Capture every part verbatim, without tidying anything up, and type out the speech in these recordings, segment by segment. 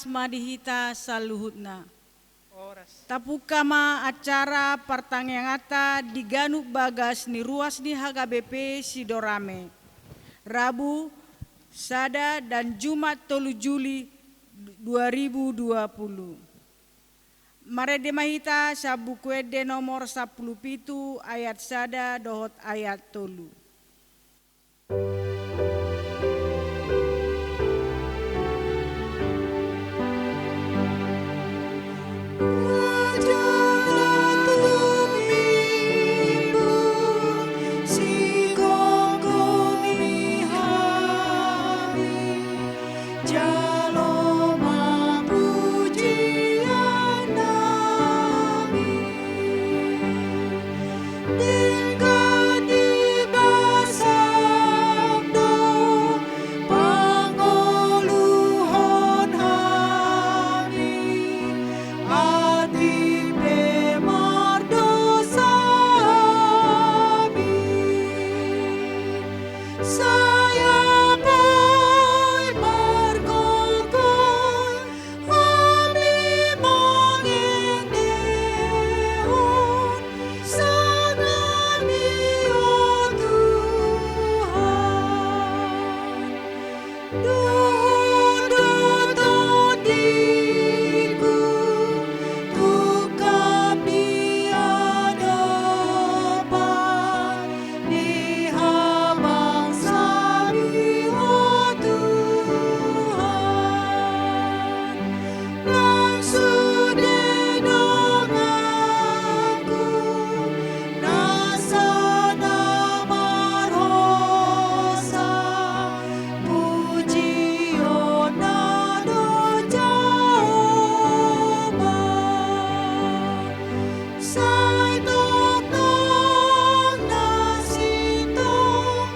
ma di hita saluhutna. Tapungka ma acara partangianganta di ganup bagas ni ruas ni H K B P Sidorame, Rabu sada dan Jumat tolu Juli dua ribu dua puluh. Marende ma hita sian Buku Ende nomor sampulu pitu ayat sada dohot ayat tolu. Jalo ma pujian nami, denggan di basa do pangoluhon hami, atik pe mardosa hami. Sai apoi margogo hami mangendehon sang nami, o Tuhan. Dohot tondiku tungkap di adopan ni habangsaMi, o Tuhan. Nang sude donganku na sada marhosa, pujionna do Jahowa. Sai tongtong na sintong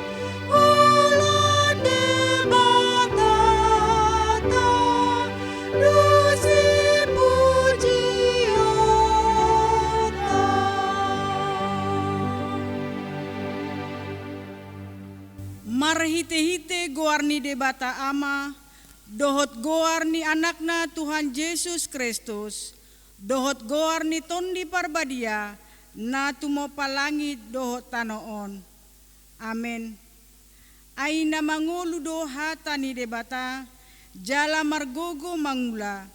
ulaon Debatanta do sipujionta. Marhitehite goar ni Debata Ama, dohot goar ni Anakna Tuhan Jesus Kristus, dohot goar ni Tondi Parbadia, na tumompa langit dohot tano on. Amen. Ai na mangolu do hata ni Debata, jala margogo mangula,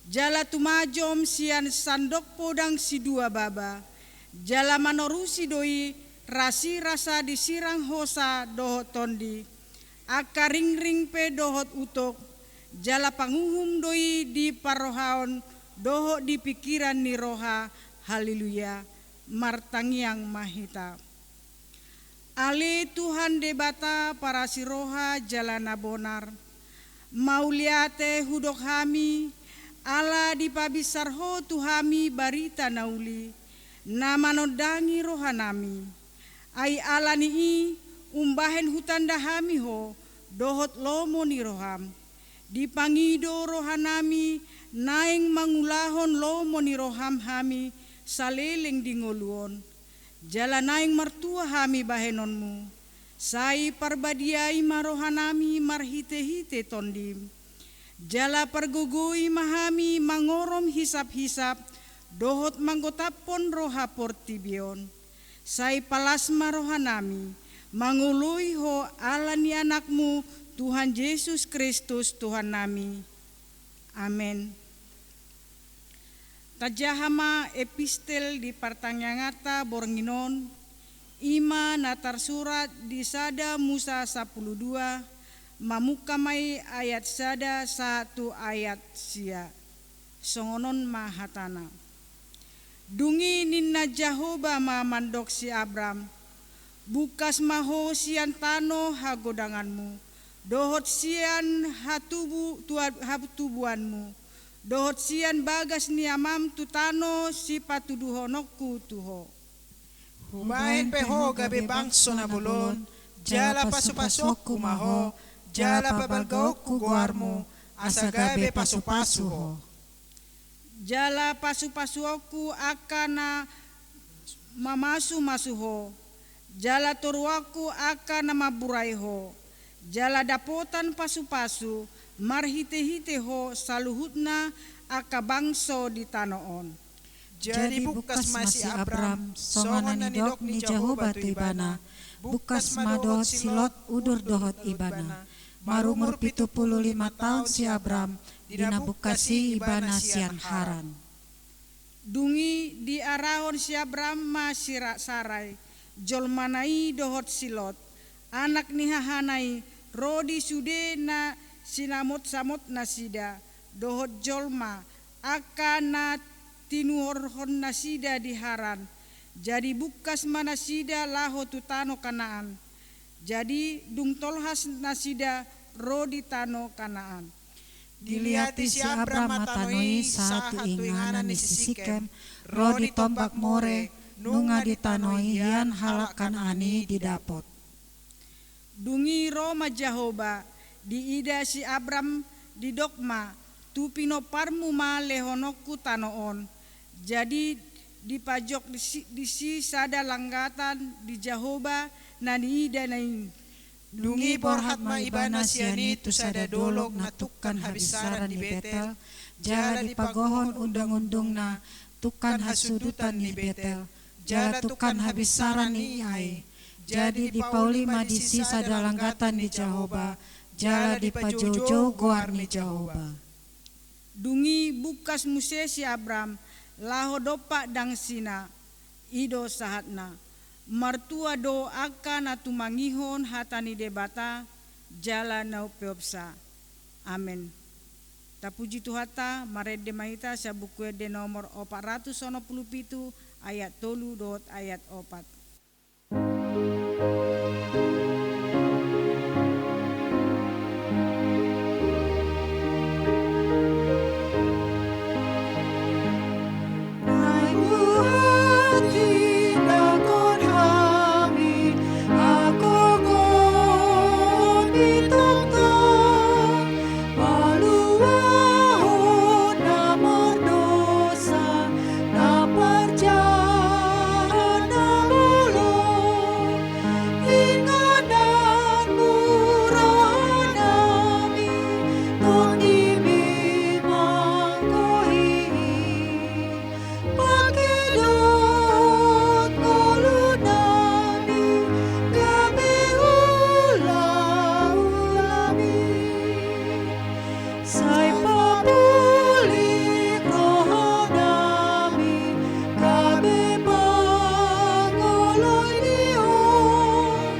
jala tumajom sian sandok podang sidua baba, jala manorusi do i rasirasa disirang hosa dohot tondi, angka ringring pe dohot utok, jala panguhum do i di parrohaon dohot di pingkiran ni roha. Haleluya. Martangiang ma hita. Ale Tuhan Debata parasi roha jala na bonar, mauliate hudok hami, ala dipabinsar Ho tu hami barita na uli, na manondangi rohanami. Ai ala ni i umbahen hutanda hami Ho dohot lomo ni roham. Dipangido rohanami naeng mangulahon lomo ni roham hami saleleng di ngolu on. Jala naeng martua hami bahenonmu. Sai parbadiai ma rohanami marhitehite tondim. Jala pargogoi ma hami mangorom hisaphisap dohot manggotaphon roha portibi on. Sai palas ma rohanami mangoloi Ho ala ni Anakmu Tuhan Jesus Kristus Tuhannami. Amen. Tajaha ma epistel di partangianganta borngin on, i ma na tarsurat di sada Musa sampulu dua, mamungka ma i ayat sada sahat tu ayat sia. Songon on ma hatana. Dung i ninna Jahowa ma mandok si Abram, bungkas ma ho sian tano hagodanganmu, dohot sian hatubu-, tua-, hatubuanmu, dohot sian bagas ni amam tu tano sipatuduhononku tu ho. Hubahen pe ho gabe bangso na bolon, jala pasupasuonku ma ho, jala pabalgaonku goarmu, asa gabe pasupasu ho. Jala pasupasuonku angka na mamasumasu ho, jala toruonku angka na mamburai ho, jala dapotan pasupasu marhitehite ho saluhutna angka bangso di tano on. Jadi bungkas ma si Abram, songon na nidok ni Jahowa tu ibana, bungkas ma dohot si Lot udur dohot ibana. Marumur pitu pulu lima taon si Abram, di na bungkas i ibana sian Haran. Dung i diarahon si Abram ma si Ra-, Sarai, jolmana i dohot si Lot, anak ni hahana i, ro di sude na sinamotsamot nasida, dohot jolma, angka na tinuhorhon nasida di Haran. Jadi bungkas ma nasida laho tu tano Kanaan. Jadi dung tolhas nasida ro di tano Kanaan. Dilihati si Abram ma tano i sahat tu inganan ni si Sikem, ro di tombak More, nunga di tano i hian halak Kanaan i didapot. Dung i ro ma Jahowa, diida si Abram, didok ma, tu pinomparmu ma lehononku tano on. Jadi dipajok disi, disi sada langgatan di Jahowa na niidana i. Dung i borhat ma ibana sian i tu sada dolok na tungkan habinsaran ni Betel, jala dipagohon undungundungna tungkan hasundutan ni Betel, jala tungkan habinsaran ni i ai. Jadi dipauli ma disi sada langgatan ni Jahowa, jala dipajoujou goar ni Jahowa. Dung i bungkas muse si Abram, laho dompak dangsina, i do sahatna. Martua do angka na tumangihon hata ni Debata, jala na umpeopsa. Amen. Tapuji Tuhanta, marende ma hita sian Buku Ende nomor opat ratus onom pulu pitu, ayat tolu dohot ayat opat. Paluahon na mardosa, na parjahat, na bolon. Inganan murah nami, tondimi manggohi. Pangke dohot ngolu nami, gabe ulaulami. Sai papulik roha nami, gabe pangoloi ni on.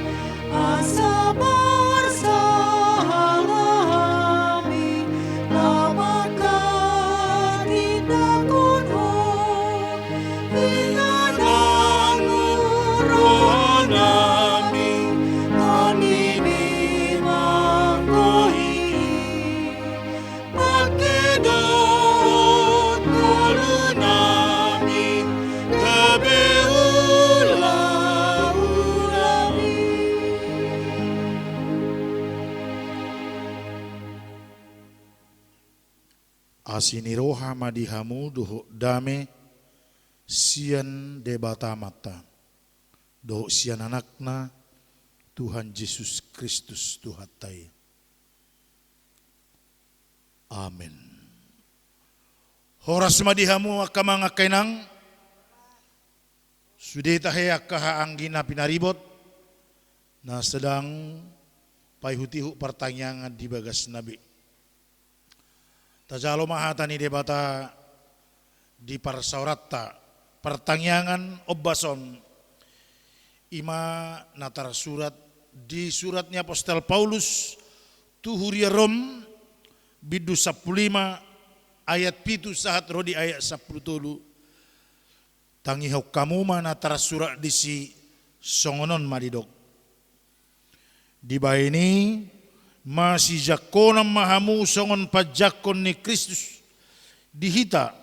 Asa marsahala hami, lam angka tindangkon ho. Inganan murah nami, tondimi manggohi. Pangke dohot ngolu nami, gabe ulaulami. Asi ni roha ma di hamu dohot dame sian Debata Amanta dohot sian Anakna, Tuhan Jesus Kristus Tuhanta i. Amen. Horas ma di hamu angka amang, angka inang. Sude tahe angka haha anggi na pinaribot, na sedang paihutihut partangiangan di bagasna be. Tajalo ma hata ni Debata di parsaoranta, partangiangan ombas on, i ma na tarsurat di surat ni apostel Paulus tu huria Rom, bindu sampulu lima, ayat pitu sahat ro di ayat sampulu tolu. Tangihon hamu ma na tarsurat disi, songon on ma didok. Dibahen i, masijangkonan ma hamu songon panjangkon ni Kristus di hita,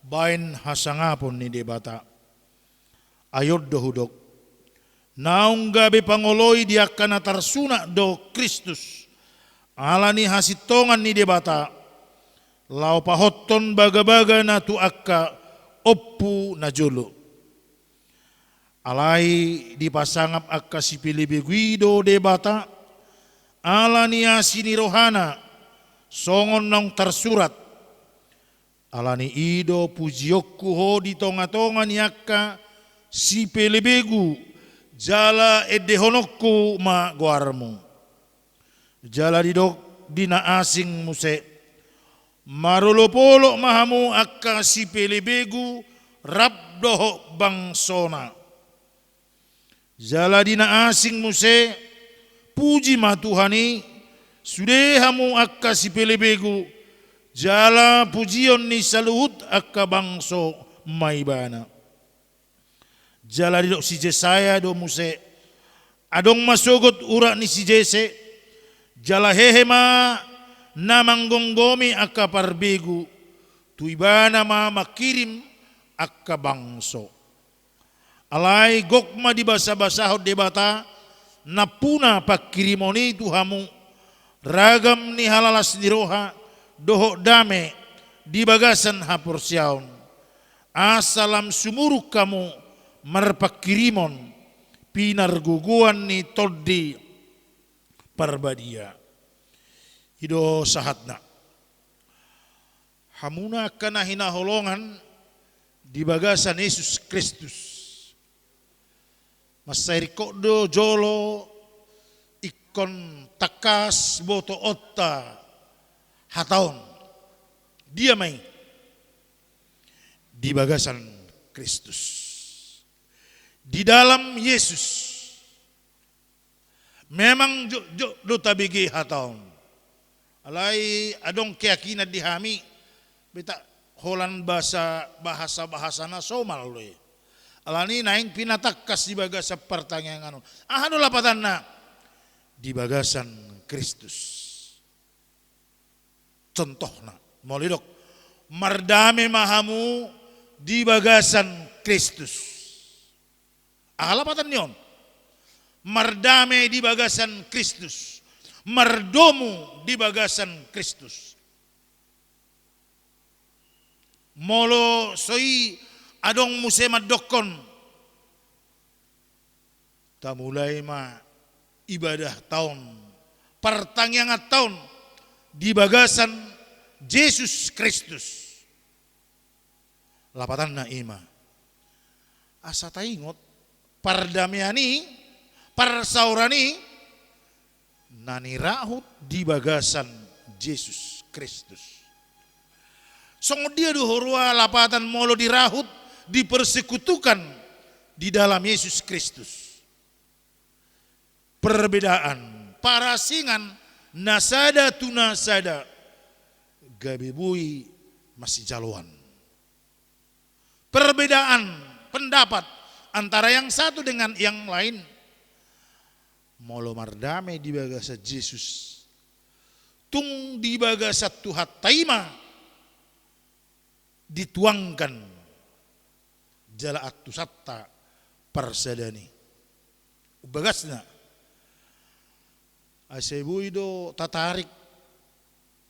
bahen hasangapon ni Debata. Ai on do hudok, naung gabe pangoloi di angka na tarsunat do Kristus, ala ni hasintongan ni Debata, laho pahothon bagabaga na tu angka ompu na jolo. Alai dipasangap angka sipelebegu i do Debata, ala ni asi ni rohana, Songon naung tarsurat: Alani i do pujionku ho di tonga-tonga ni angka sipelebegu, jala endehononku ma goarmu. Jala didok di na asing muse: Marolopolop ma hamu angka sipelebegu rap dohot bangsona. Jala di na asing muse: Puji ma Tuhan i, sude hamu angka sipelebegu, jala pujion ni saluhut angka bangso ma Ibana. Jala didok si Jesaya do muse: Adong ma sogot urat ni si Jese, jala hehe ma na manggomgomi angka parbegu, tu Ibana ma mangkirim angka bangso. Alai gok ma dibasabasahon Debata nampuna pangkirimon i tu hamu, ragam ni halalas ni roha dohot dame di bagasan haporseaon, asa lam sumurung hamu marpangkirimon pinargogoan ni Tondi Parbadia. I do sahatna. Hamuna angka na hinaholongan di bagasan Jesus Kristus, mansai ringkot do jolo ingkon tangkas botoonta hata on. Dia ma i? Di bagasan Kristus, di dalam Yesus. Memang jotjot do tabege hata on. Alai adong keyakinan di hami, beta holan bahasa, bahasa-bahasa na somal do i. Alani naeng pinatangkas di bagasan partangiangan on. Aha do lapatanna? Di bagasan Kristus. Contohna, molo didok: Mardame ma hamu di bagasan Kristus. Aha lapatan ni on? Mardame di bagasan Kristus, mardomu di bagasan Kristus. Molo so i adong muse mandokkon: Tamulai ma ibadahta on, partangianganta on di bagasan Jesus Kristus. Lapatanna i ma, asa taingot pardamean i, parsaoran i, na nirahut di bagasan Jesus Kristus. Songon dia do huroha lapatan molo dirahut, dipersekutukan di dalam Yesus Kristus? Perbedaan, parasingan na sada tu na sada, gabe boi masijaloan. Perbedaan pendapat antara yang satu dengan yang lain, molo mardame di bagasan Jesus, tung di bagasan Tuhanta i ma dituangkan jala antusanta parsadaan i. Umbagasna, asa boi do tatarik: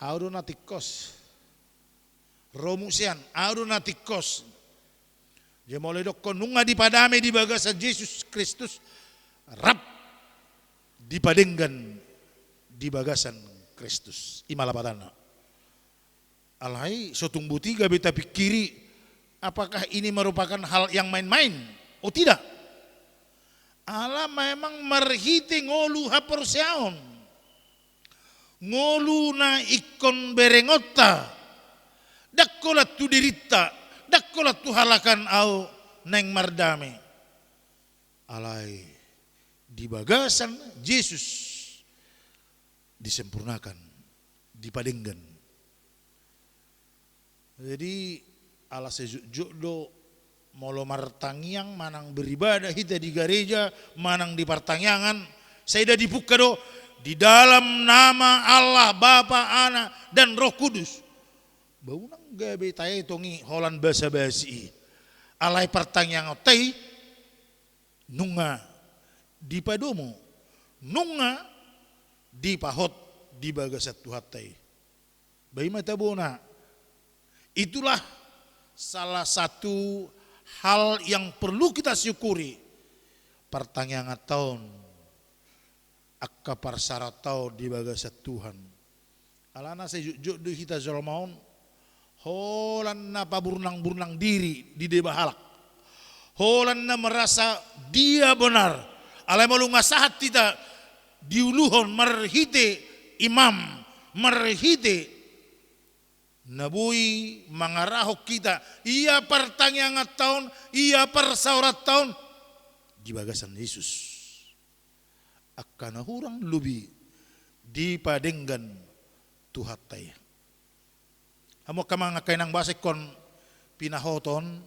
Ahu do na tingkos. Ro muse an: Ahu do na tingkos. Jadi molo didokkon nunga dipadame di bagasan Jesus Kristus, rap dipadenggan di bagasan Kristus. I ma lapatanna. Alai so tung boti gabe tapingkiri, apakah ini merupakan hal yang main-main? Oh, tidak. Ala memang marhite ngolu haporseaon, ngolu na ingkon berengonta, ndang holan tu dirinta, ndang holan tu halak an ahu naeng mardame. Alai di bagasan Jesus disempurnakan, dipadenggan. Jadi, ala sai jotjot do molo martangiang manang beribadah hita di gareja manang di partangiangan, sai da dipungka do: Di dalam nama Allah Bapa, Anak, dan Roh Kudus. Boi nang gabe taetong i holan basa-basi i. Alai partangianganta i nunga dipadomu, nunga dipahot di bagasan Tuhanta i. Baen ma tabona. Itulah salah satu hal yang perlu kita syukuri. Partangianganta on, angka parsaoranta on di bagasan Tuhan, Alana sai jotjot do hita jolma on, holan na paburnang-burnang diri di deba halak. Holan na merasa dia benar. Alai molo nunga sahat hita diuluhon marhite imam, marhite na boi mangarahon hita, ia partangianganta on, ia parsaoranta on, di bagasan Jesus. Angka na hurang lobi dipadenggan Tuhanta i. Hamu angka amang, angka inang, boasa ingkon pinahoton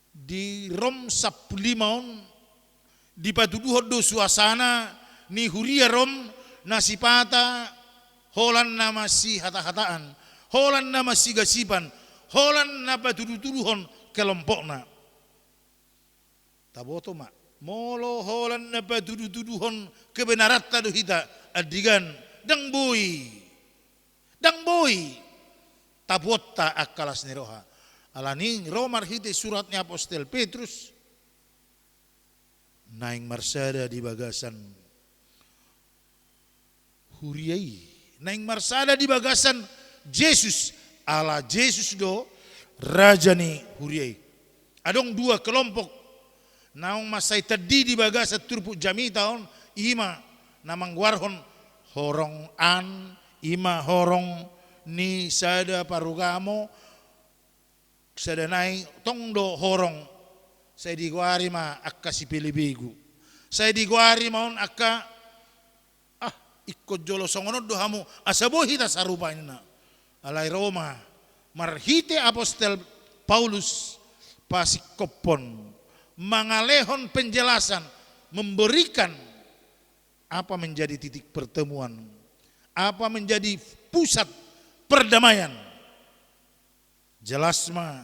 di Rom sampulu lima on dipatuduhon do suasana ni huria Rom na sipata holan na masihatahataan, holan na masigasipan, holan na patudutuduhon kelompokna. Taboto ma, molo holan na patudutuduhon kebenaranta do hita, andigan, ndang boi. Ndang boi tapuonta angka las ni roha. Alani i ro marhite surat ni apostel Petrus, naeng marsada di bagasan huria i, naeng marsada di bagasan Jesus, ala Jesus do raja ni huria i. Adong dua kelompok naung mansai tandi di bagasan turpuk jamita on, ima na manggoarhon horong an, ima horong ni sada parugamo, sada nai tong do horong, sai digoari ma angka sipelebegu, sai digoari ma on angka, ah, ingkon jolo songon on do hamu, asa boi hita sarupa, ninna. Alai ro ma marhite apostel Paulus pasingkophon, mangalehon penjelasan, memberikan apa menjadi titik pertemuan, apa menjadi pusat perdamaian. Jelas ma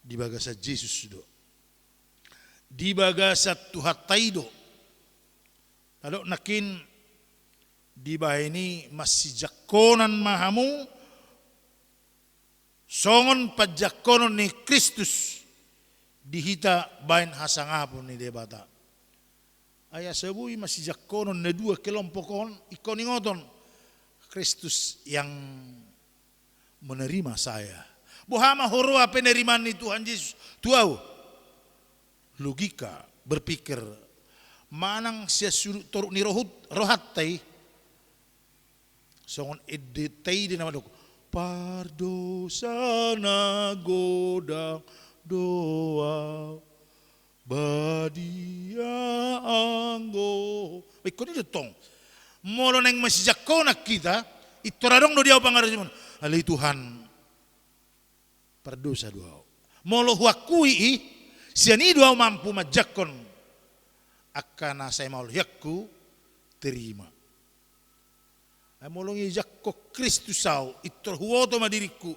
di bagasan Jesus do, di bagasan Tuhanta i do. Adong nangkin dibahen i, masijangkonan ma hamu songon panjangkonon ni Kristus di hita bahen hasangapon ni Debata. Ai asa boi masijangkonon na dua kelompok on, ingkon ingoton Kristus yang menerima saya. Boha ma huroha penerimaan ni Tuhan Jesus tu ahu? Logika berpikir, manang sian sudut toruk ni rohut, rohanta i. Songon endenta i do na mandok, pardosa na godang do ahu, badia anggo. Ingkon i do tong. Molo naeng masijangkonan hita, intor adong do di ahu pangarantoion. Ale Tuhan, pardosa do ahu. Molo huakui i, sian i do ahu mampu manjangkon angka na sai mauliatku terima. Ai molo nunga dijangkon Kristus ahu, intor huboto ma diringku,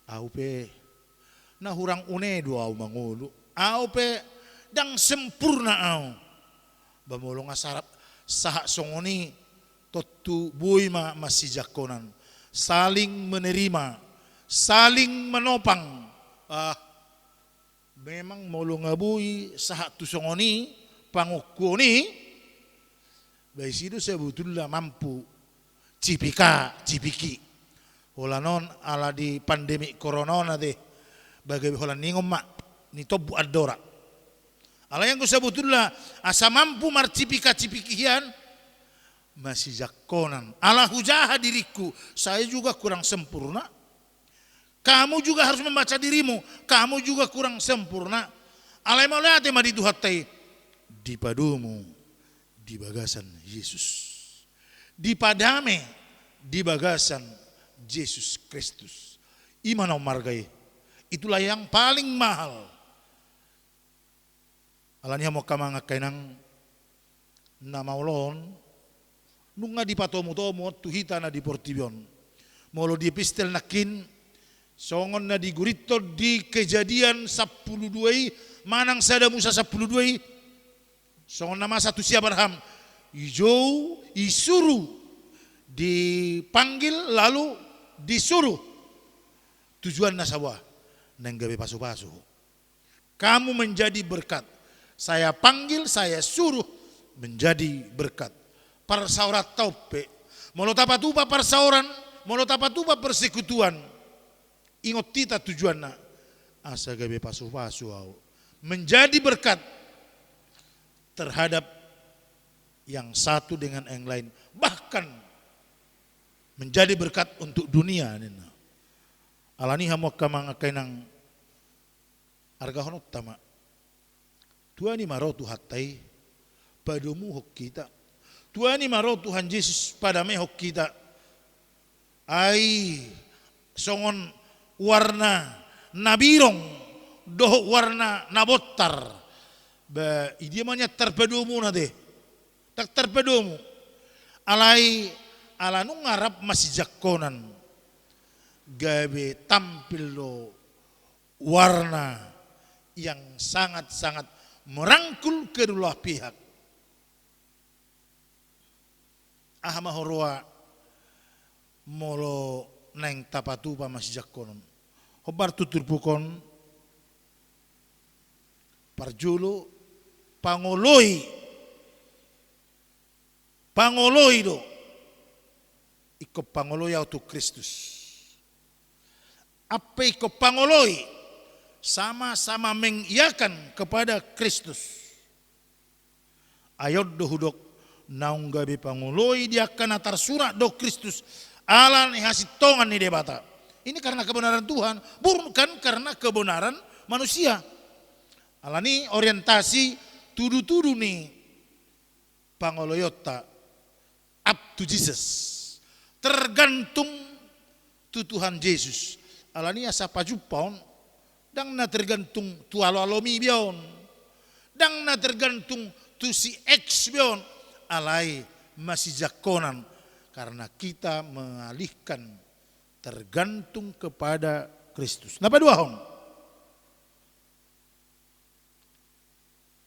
ahu pe na hurang une do ahu mangolu, ahu pe ndang sempurna ahu. Ba molo nunga sarap sahat songon i, tontu boi ma masijangkonan, saling menerima, saling menopang. Ah, memang molo nunga boi sahat tu songon i pangokuon i, ba disi do sebetulna mampu cipika cipiki. Holan on ala di pandemi corona on ate, bagabe holan ningon ma, ni tombuk andora. Alai anggo sebetulna asa mampu marcipika cipiki hian, masijangkonan. Ala hujaha diringku, saya juga kurang sempurna. Kamu juga harus membaca dirimu, kamu juga kurang sempurna. Alai mauliate ma di Tuhanta i, dipadomu di bagasan Jesus. Dipadame di bagasan Jesus Kristus. I ma na ummarga i. Itulah yang paling mahal. Alani i hamu angka amang, angka inang, na maol on nunga dipatomutomu on tu hita na di portibi on. Molo di epistel nangkin, songon na diguritton di Kejadian sampulu dua i, manang Sada Musa sampulu dua i, songon na masa tu si Abraham, dijou, disuru, dipanggil, lalu disuruh. Tujuanna saboa? Naeng gabe pasupasu. Kamu menjadi berkat. Saya panggil, saya suruh menjadi berkat. Parsaoranta on pe. Molo tapatupa parsaoran, Molo tapatupa persekutuan, ingot hita tujuanna, asa gabe pasu-pasu au, menjadi berkat terhadap yang satu dengan yang lain, bahkan menjadi berkat untuk dunia, ninna. Alani i hamu angka amang, angka inang, argahononta ma. Tuani ma ro Tuhanta i padomuhon hita. Tuani ma ro Tuhan Jesus padamehon hita. Ai songon warna na birong dohot warna na bontar. Ba, i dia ma nian tarpadomuna te? Ndang tarpadomu. Alai ala nunga rap masijangkonan, gabe tampil do warna yang sangat-sangat merangkul kedua belah pihak. Aha ma huroha molo naeng tapatupa masijangkonon? Hombar tu turpuk on, parjolo, pangoloi. Pangoloi do. Ingkon pangoloi au tu Kristus. Ampe ingkon pangoloi, sama-sama mengiakan kepada Kristus. Ai on do hudok, naung gabe pangoloi di angka na tarsurat do Kristus ala ni hasintongan ni Debata. Ini karena kebenaran Tuhan, bukan karena kebenaran manusia. Alani orientasi tudu-tudu ni pangoloionta, up to Jesus. Tergantung tu Tuhan Jesus. Alani asa pajumpa on, ndang na tergantung tu alo-alomi be on. Ndang na tergantung tu si X be on. Alai masijangkonan, karena kita mengalihkan tergantung kepada Kristus. Na paduahon.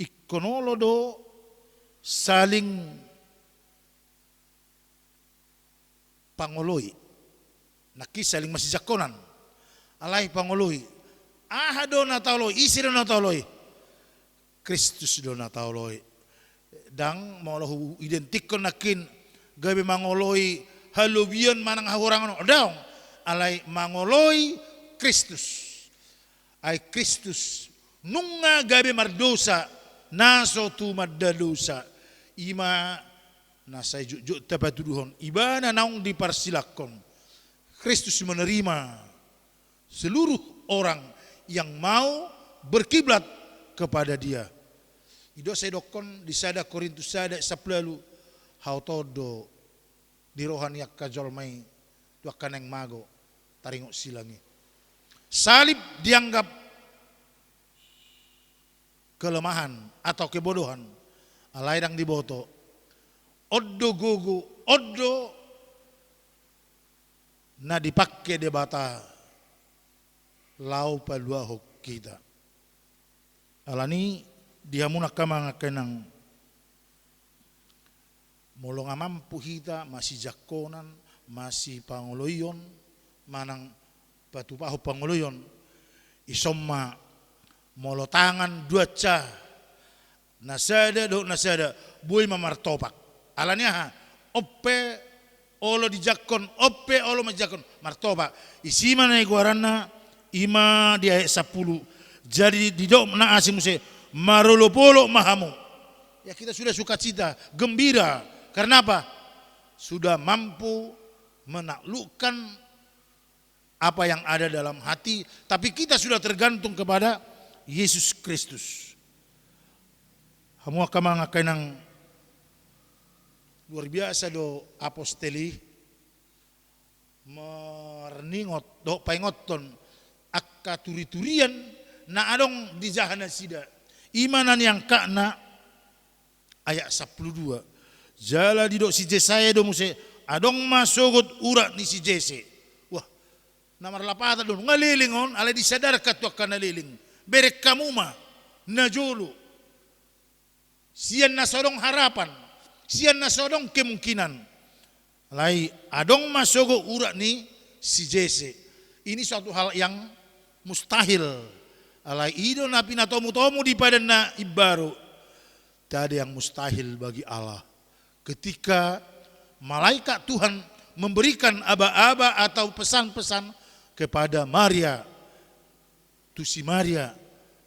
Ingkon olo do saling pangoloi. Nangkin saling masijangkonan. Alai pangoloi. Aha do na taoloi? Ise do na taoloi? Kristus do na taoloi. Ndang molo huidentikkon nangkin gabe mangoloi halobian manang hahurangan on. Daong. Alai mangoloi Kristus. Ai Kristus nunga gabe mardosa, na so tumanda dosa. I ma na sai jotjot tapatuduhon, ibana naung diparsilangkon. Kristus menerima seluruh orang yang mau berkiblat kepada Dia. I do sai didokkon di sada Korintus sada sampulu ualu, hau tondong di roha ni angka jolma i tu angka naeng mago taringot silang i. Salib dianggap kelemahan atau kebodohan, alai ndang diboto. On do gogo, on do na dipangke Debata laho paluahon hita. Alani di hamu angka amang, angka inang, molo nga mampu hita masijangkonan, masipangoloion, manang patupahon pangoloion, ison ma molo tangan duansa, na sada dohot na sada, boi ma martopak. Alani aha? On pe olo dijangkon, on pe olo manjangkon, martopak. Disi ma na goaranna, i ma di ayat sampulu. Jadi didok na asing muse, marolopolop ma hamu. Ya, kita sudah sukacita, gembira. Karena apa? Sudah mampu menaklukkan apa yang ada dalam hati, tapi kita sudah tergantung kepada Yesus Kristus. Hamu angka amang, angka inang, luar biasa do apostel i marningot dohot paingothon angka turiturian na adong di jaha nasida. I ma na niangkatna ayat sampulu dua. Jala didok si Jesaya do muse, adong ma sogot urat ni si Jese. Wah, na marlapatan do, nga leleng on, alai disadarkan tu angka na leleng. Bereng hamu ma najolo. Sian na so adong harapan, sian na so adong kemungkinan. Alai adong ma sogot urat ni si Jese. Ini suatu hal yang mustahil. Alai i do na pinatomutomu di padan na imbaru. Tiada yang mustahil bagi Allah. Ketika malaikat Tuhan memberikan aba-aba atau pesan-pesan kepada Maria, tu si Maria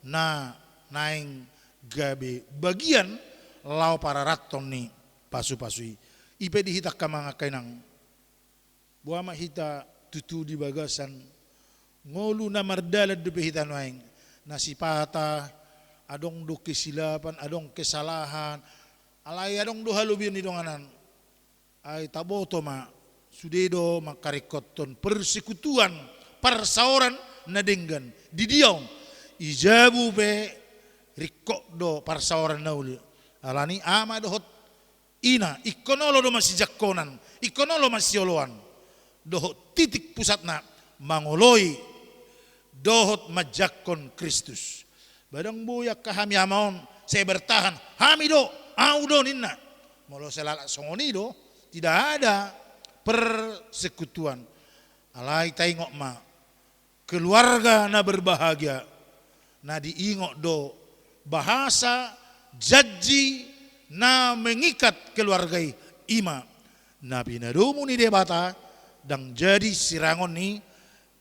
na naeng gabe bagian laho pararathon ni pasu-pasu i. I pe di hita angka amang angka inang. Boha ma hita tutu di bagasan ngolu na mardalan dope hita nuaeng, na sipata, adong do kesilapan, adong kesalahan, alai adong do halobion ni donganan. Ai taboto ma, sude do mangkaringkothon persekutuan, parsaoran na denggan. Di dia on, i jabu pe ringkot do parsaoran na uli. Alani ama dohot ina, ingkon olo do masijangkonan, ingkon olo masioloan. Dohot titik pusatna mangoloi dohot manjangkon Kristus. Ba ndang boi angka hami ama on, sai bertahan, hami do, au do ninna. Molo sai lalap songon i do, tidak ada persekutuan. Alai taingot ma, keluarga na berbahagia, na diingot do bahasa janji na mengikat keluarga i, i ma na pinadomu ni Debata, ndang jadi sirangon ni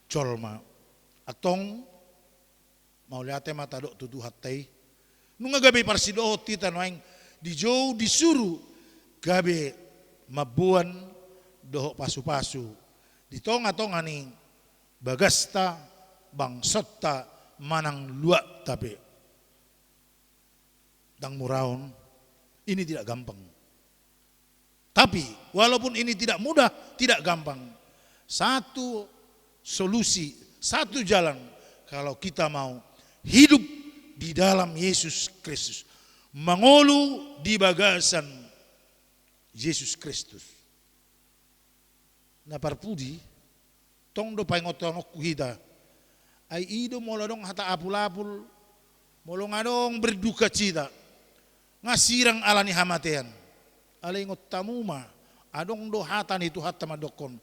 jolma. Antong, mauliate ma tadok tu Tuhanta i. Nunga gabe parsidohot hita nuaeng, dijou disuru gabe mamboan dohot pasu-pasu di tonga-tonga ni bagasta, bangsonta, manang luatta pe. Ndang murah on, ini tidak gampang. Tapi, walaupun ini tidak mudah, tidak gampang, satu solusi, satu jalan, kalau kita mau hidup di dalam Yesus Kristus, mangolu di bagasan Yesus Kristus. Na parpudi, tong do paingothononku hita. Ai i do molo adong hata apul-apul, molo nga adong berdukacita, nga sirang ala ni hamatean. Alai ingot hamu ma, adong do hata ni Tuhanta mandokkon,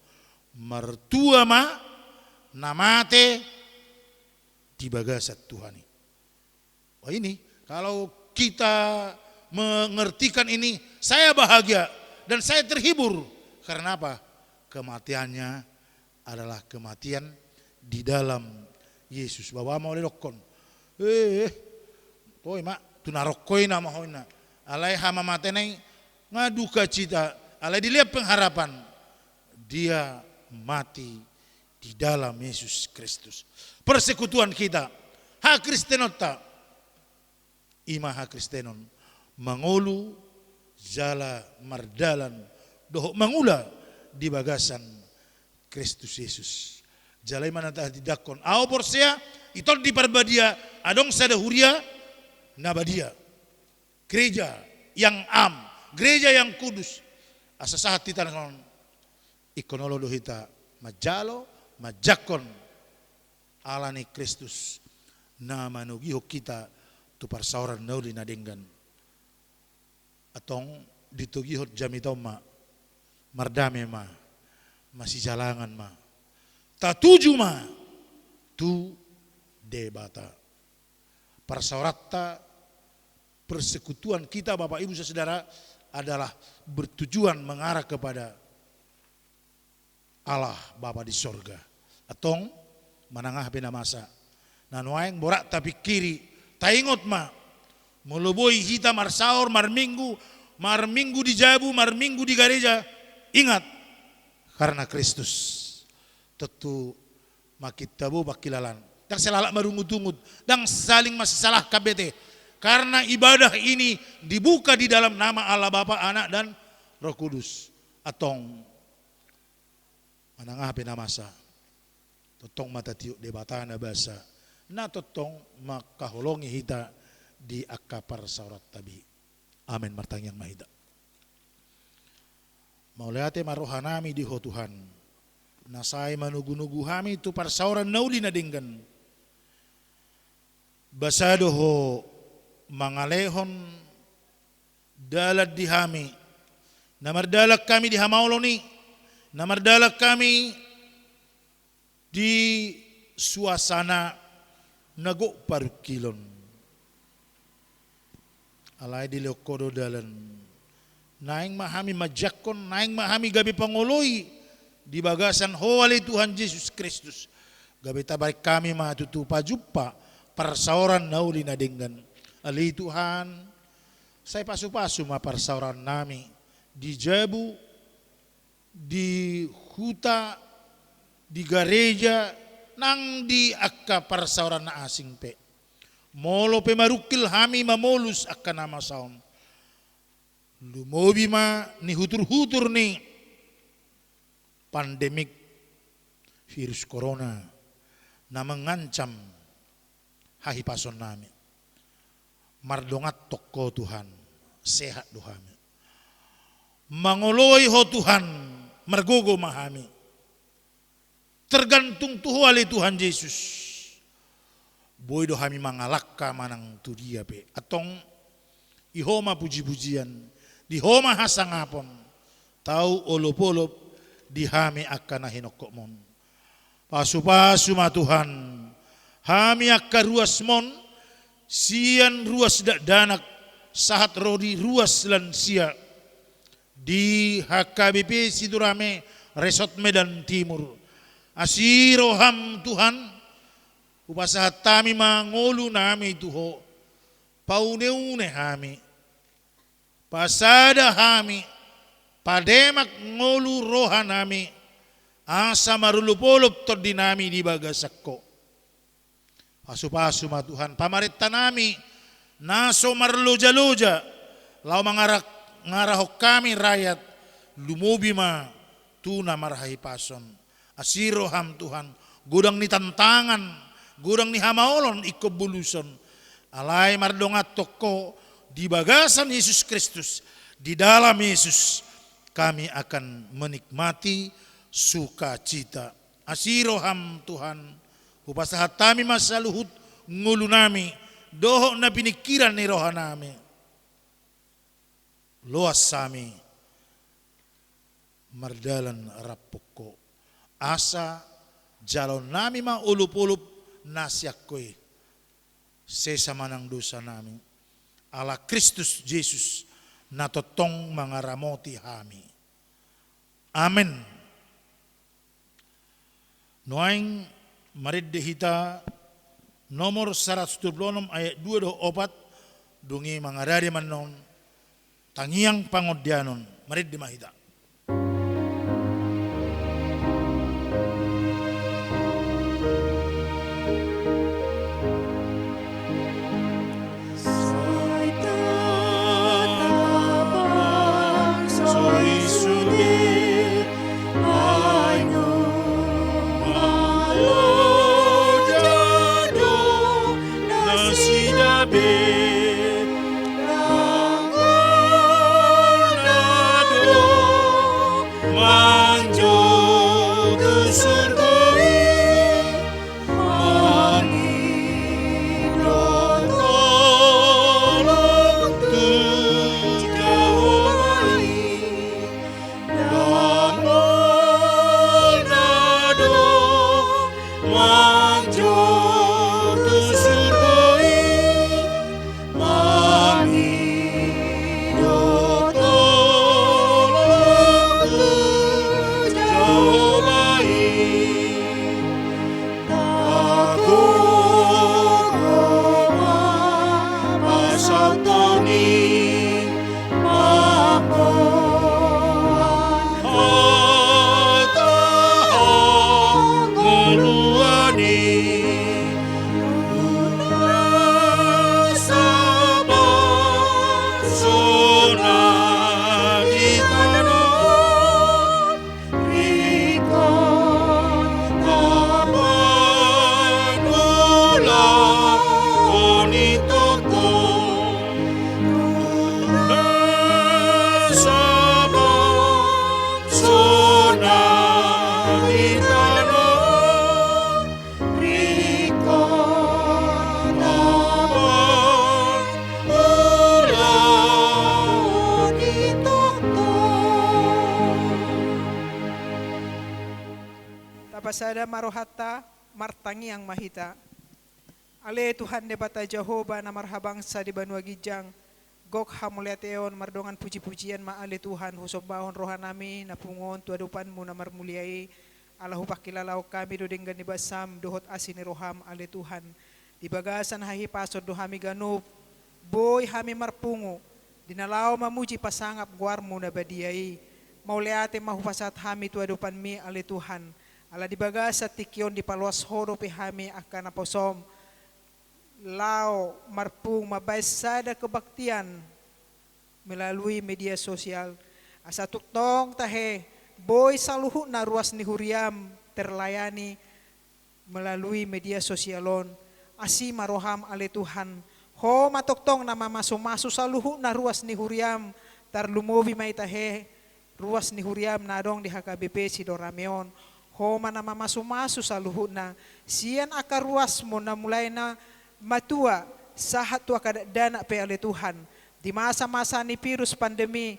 martua ma na mate di bagasan Tuhan i. Wah, ini, kalau kita mengertikan ini, saya bahagia dan saya terhibur. Karena apa? Kematiannya adalah kematian di dalam Yesus. Bahwa mau didokkon, eh, toi ma, tu narokko i nama ho inna. Alai hamamatena i nga dukacita, alai dilehon pengharapan. Dia mati di dalam Yesus Kristus. Persekutuan kita, hakristenonta, i ma hakristenon, mangolu jala mardalan dohot mangula di bagasan Kristus Yesus. Jala i ma na tahatindangkon, au porsea, i Tondi Parbadia, adong sada huria na badia. Gereja yang am, gereja yang kudus. Asa sahat hita na songon, ingkon olo do hita manjalo, manjangkon ala ni Kristus na manogihon hita tu parsaoran na uli na denggan. Antong ditogihon jamita on ma, mardame ma, masijalangan ma, tatuju ma tu Debata. Parsaoranta, persekutuan kita, Bapak, Ibu, Saudara, adalah bertujuan mengarah kepada Allah Bapa di sorga. Antong, manang aha pe na masa, na nuaeng borat tapingkiri, taingot ma, molo boi hita marsaor, marminggu, marminggu di jabu, marminggu di gareja, ingat, karena Kristus. Tontu makin tabo pangkilalaan. Ndang sai lalap marungut-ungut, ndang saling masisalahkan be ate. Karena ibadah ini dibuka di dalam nama Allah Bapa, Anak, dan Roh Kudus. Antong, manang aha pe na masa, tongtong ma tatiop Debata na basa, na tongtong mangkaholongi hita di angka parsaoranta be. Amen. Martangiang ma hita. Mauliate ma rohanami di Ho Tuhan, na sai manogu-nogu hami tu parsaoran na uli na denggan. Basa do Ho mangalehon dalan di hami, na mardalan hami di hamaolon i, na mardalan hami di suasana na gok parungkilon. Alai dilehon Ho do dalan. Naeng ma hami manjangkon, naeng ma hami gabe pangoloi di bagasan Ho ale Tuhan Jesus Kristus, gabe tabereng hami ma tutu pajumpa parsaoran na uli na denggan. Ale Tuhan, sai pasu-pasu ma parsaorannami di jabu, di huta, di gareja, nang di angka parsaoran na asing pe. Molo pe marungkil hami mamolus angka na masa on, lumobi ma nihutur-hutur ni pandemik virus corona na mangancam hahipasonnami. Mardonganhon Ho Tuhan, sehat do hami. Mangoloi Ho Tuhan, margogo ma hami. Tergantung tu Ho ale Tuhan Jesus, boi do hami mangalangka manang tu dia pe. Antong, di Ho ma puji-pujian, di Ho ma hasangapon, tau olop-olop di hami angka na hinongkopmon. Pasu-pasu ma Tuhan hami angka ruasmon, sian ruas dakdanak sahat ro di ruas lansia, di H K B P Sitorame Resort Medan Timur. Asi roham Tuhan, hupasahat hami ma ngolunami tu Ho, paune-une hami, pasada hami, pademak ngolu rohanami, asa marolop-olop tondinami di bagasan Ho. Pasu-pasu ma Tuhan pamarentanami na so marloja-loja, laho mangarak-, ngarahon hami rakyat, lumobi ma tu na marhahipason. Asi roham Tuhan, godang ni tantangan, godang ni hamaolon ingkon boluson. Alai mardonganhon Ho, di bagasan Yesus Kristus, di dalam Yesus, kami akan menikmati sukacita. Asi roham Tuhan, hupasahat hami ma saluhut ngolunami, dohot na piningkiran ni rohanami. Loas hami mardalan rap Ho. Asa jaloonnami ma olop-olop na sian Ho i. Sesa manang dosanami. Ala Kristus Jesus na tongtong mangaramoti hami. Amen. Nuaeng marende hita nomor saratus dua pulu onom ayat dua dohot opat, dung i mangarade ma annon tangiang pangondianon, marende ma hita. Tapasada ma rohanta, martangiang ma hita. Ale Tuhan Debata Jahowa na marhabangsa di banua ginjang, Gok hamuliateon mardongan pujipujian ma ale Tuhan, husombahon rohanami na pungu on tu adopanmu na marmulia i, ala hupangkilalahon hami do denggan ni basam dohot asi ni roham ale Tuhan. Di bagasan hahipason do hami ganup, boi hami marpungu, di na laho mamuji pasangap goarmu na badia i. Mauliate ma hupasahat hami tu adopanmi ale Tuhan. Ala di bagasan tingki on dipaloas ho dope hami angka naposom laho marpungu mambahen sada kebaktian melalui media sosial. Asa tongtong tahe, boi saluhutna ruas ni huriam terlayani melalui media sosial on. Asi ma roham ale Tuhan. Ho ma tongtong na mamasumasu saluhutna ruas ni huriam, tarlumobi ma i tahe ruas ni huriam na adong di H K B P Sidoarame on. Ho ma na mamasumasu saluhutna, sian angka ruasmu na mulai na matua sahat tu angka dakdanak pe ale Tuhan. Di masa-masa ni virus pandemi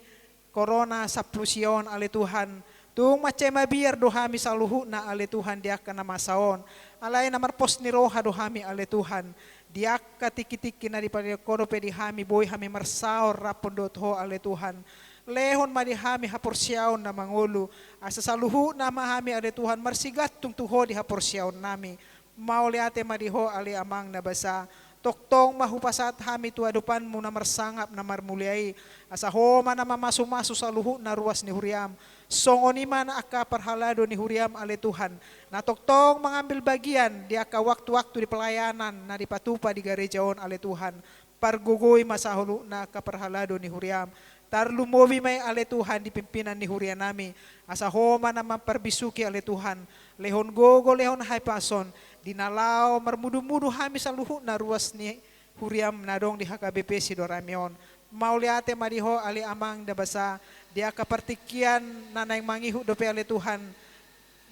Corona sampulu sia on ale Tuhan, tung mansai mabiar do hami saluhutna ale Tuhan di angka na masa on. Alai na marpos ni roha do hami ale Tuhan. Di angka tingki-tingki na dipalehon ho dope di hami, boi hami marsaor rap dohot ho ale Tuhan. Lehon ma di hami haporseaon na mangolu, asa saluhutna ma hami ale Tuhan marsigantung tu ho di haporseaonnami. Mauliate ma di ho ale Amang na basa. Tongtong ma hupasahat hami tu adopanmu na marsangap na marmulia i, asa ho ma na mamasumasu saluhutna ruas ni huriam. Songon i ma na angka parhalado ni huriam ale Tuhan, na tongtong mangambil bagian di angka waktu-waktu di pelayanan na dipatupa di gareja on ale Tuhan. Pargogoi ma saluhutna angka parhalado ni huriam. Tarlumobi ma i ale Tuhan di pimpinan ni hurianami. Asa ho ma na mamparbisuhi ale Tuhan. Lehon gogo, lehon hahipason, di na laho marmudu-mudu hami saluhutna ruas ni huriam na adong di H K B P Sidoarame on. Mauliate ma di ho ale Amang na basa, di angka partingkian na naeng mangihut dope ale Tuhan,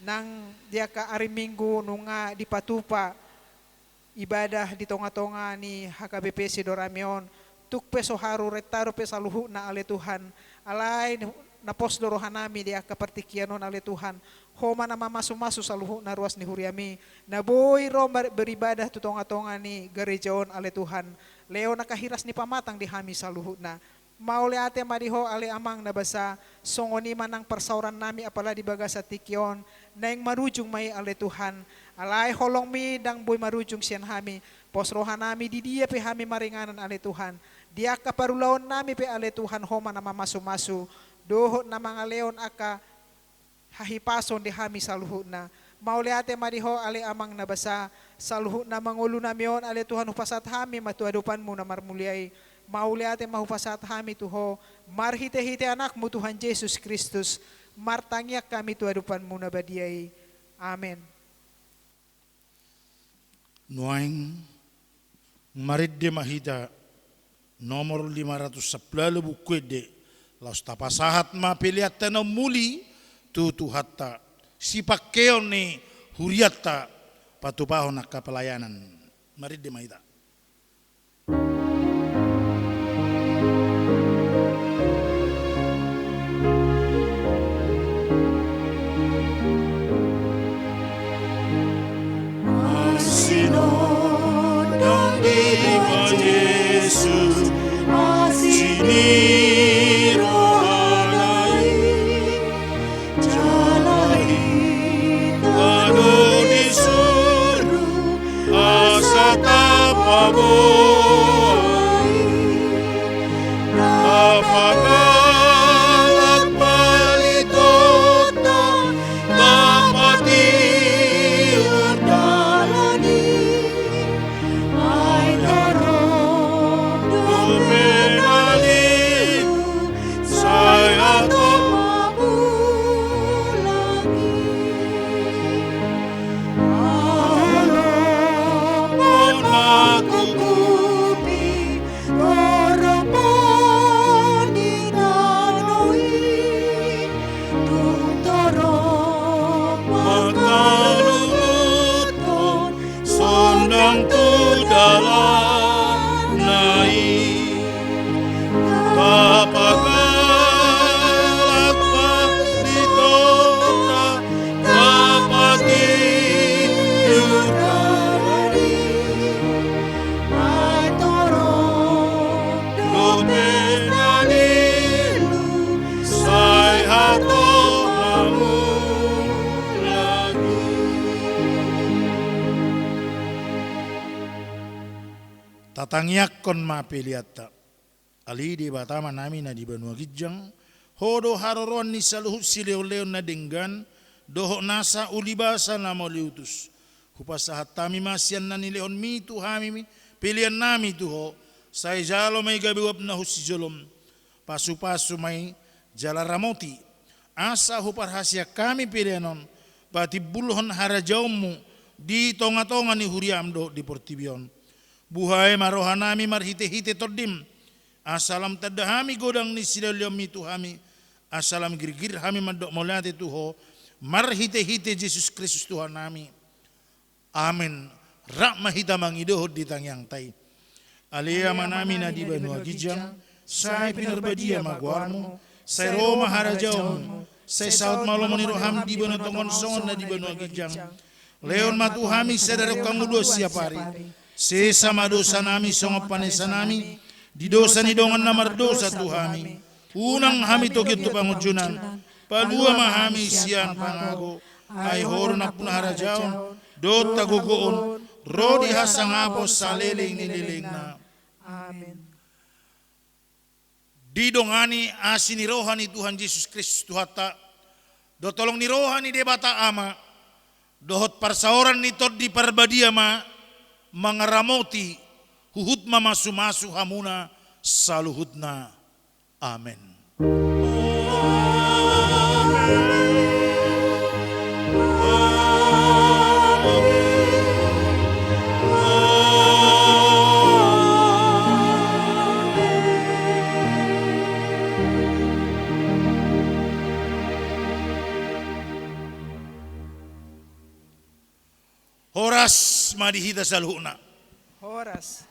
nang di angka ari Minggu nunga dipatupa ibadah di tonga-tonga ni H K B P Sidoarame on. Tung pe so haru renta dope saluhutna ale Tuhan. Alai na pos do rohanami di angka partingkian on ale Tuhan. Ho ma na mamasumasu saluhutna ruas ni huriami na boi ro mar-, beribadah tu tonga-tonga ni gareja on ale Tuhan. Lehon angka hiras ni pamatang di hami saluhutna. Mauliate ma di ho ale Amang na basa, songon i ma nang parsaorannami apala di bagasan tingki on, naeng marujung ma i ale Tuhan. Alai holongmi ndang boi marujung sian hami, pos rohanami di dia pe hami maringanan ale Tuhan. Di angka parulaonnami pe ale Tuhan ho ma na mamasumasu, dohot na mangalehon angka hahipason di hami saluhutna. Mauliate ma di ho ale Amang na basa, saluhutna mangolunami on ale Tuhan hupasahat hami ma tu adopanmu na marmulia i. Mauliate ma hupasahat hami tu ho, marhite-hite Anakmu Tuhan Jesus Kristus, martangiang hami tu adopanmu na badia i. Amen. Nuaeng marende ma hita nomor lima ratus sampulu ualu Buku Ende, laos tapasahat ma peleanta na ummuli tu Tuhanta, sipangkeon ni hurianta patupahon angka pelayanan. Marende ma hita. Asi ni rohana i, jala hita do disuru asa tapaboa i. Tapagalak balitonta, tapatiur dalan i. Ai na ro dope na lilu, sai hatop ma bulan i. Ala bona kuku Tangiangkon ma peleanta. Ale Debata Amanami na di banua ginjang, Ho do haroroan ni saluhut silehonlehon na denggan dohot nasa ulibasa na mauliutus. Hupasahat hami ma sian na nilehonmi tu hami peleannami tu Ho, sai jalo ma i gabe uap na husijolom. Pasupasu ma i jala ramoti, asa huparhaseang hami pelean on patimbulhon harajaonmu di tongatonga ni huriam dohot di portibi on. Buhai ma rohanami marhitehite Tondim, asa lam tanda hami godang ni silehonlehonmi tu hami, asa lam girgir hami mandok mauliate tu Ho marhitehite Jesus Kristus Tuhannami. Amen. Rap ma hita mangidohon di tangiangta i. Ale Amanami na di banua ginjang, sai pinarbadia ma goarmu, sai ro ma harajaonmu, sai saut ma lomo ni roham di banua tonga on songon na di banua ginjang. Lehon ma tu hami sadari on hangoluan siapari. Sesa ma dosanami songon panesanami di dosa ni dongan na mardosa tu hami. Unang hami togihon tu pangunjunan, palua ma hami sian pangago. Ai Ho do nampuna harajaon dohot hagogoon ro di hasangapon saleleng ni lelengna. Amen. Didongani asi ni roha ni Tuhan Jesus Kristus Tuhanta, dohot holong ni roha ni Debata Ama, dohot parsaoran ni Tondi Parbadia ma mangaramoti huhut mamasumasu hamuna saluhutna. Amen. Horas ma di hita saluhutna. Horas.